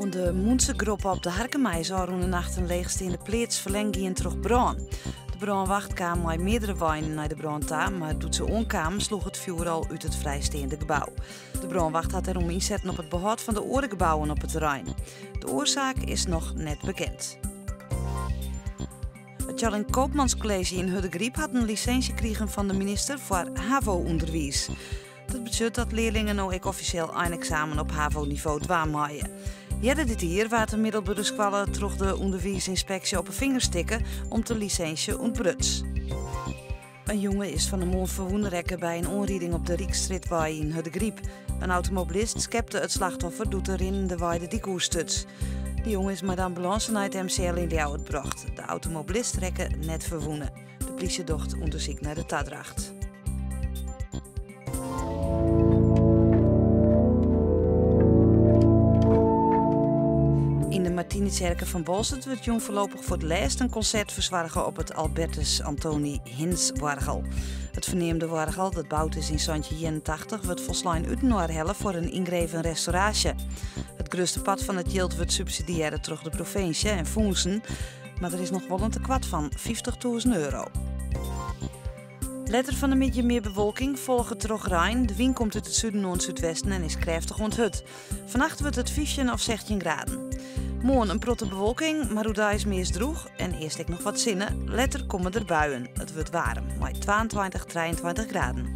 Oan de Mûntsegroppe op De Harkema is ôfrûne nacht in leechsteande pleats ferlern gien troch brân. De brânwacht kaam mei meardere weinen nei de brân ta, mar doe't se oankamen sloech it fjoer al út it frijsteande gebou. De brânwacht hat dêrom ynsetten op it behâld fan de oare gebouwen op it terrein. De oarsaak is noch net bekend. It Tjalling Koopmans College yn Hurdegaryp hat in lisinsje krigen fan de minister foar havo-ûnderwiis. Dat betsjut dat learlingen no ek offisjeel eineksamen op havo-nivo dwaan meie. Earder dit jier waard de middelbere skoalle troch de ûnderwiisynspeksje op 'e fingers tikke om't de lisinsje ûntbruts. In jonge is fan 'e moarn ferwûne rekke by in oanriding op de Ryksstrjitwei yn Hurdegaryp. In automobilist skepte it slachtoffer doe't er rinnendewei de dyk oerstuts. De jonge is mei de ambulânse nei it MCL yn Ljouwert brocht. De automobilist rekke net ferwûne. De plysje docht ûndersyk nei de tadracht. Yn de Martinitsjerke fan Boalsert wurdt jûn foarlopich foar it lêst in konsert fersoarge op it Albertus Antoni Hinsz-oargel. It ferneamde oargel, dat boud is yn 1781, wurdt folslein útinoar helle foar in yngreven restauraasje. It grutste part fan it jild wurdt subsidiearre troch de provinsje en fûnsen, mar der is noch wol in tekoart fan 50.000 euro. Letter fan 'e middei mear bewolking, folge troch rein. De wyn komt út it suden oant súdwesten en is krêftich oant hurd. Fannacht wurdt it 15 of 16 graden. Moarn in protte bewolking, mar oerdeis meast drûch en earst ek noch wat sinne. Letter komme der buien. It wurdt waarm, mei 22, 23 graden.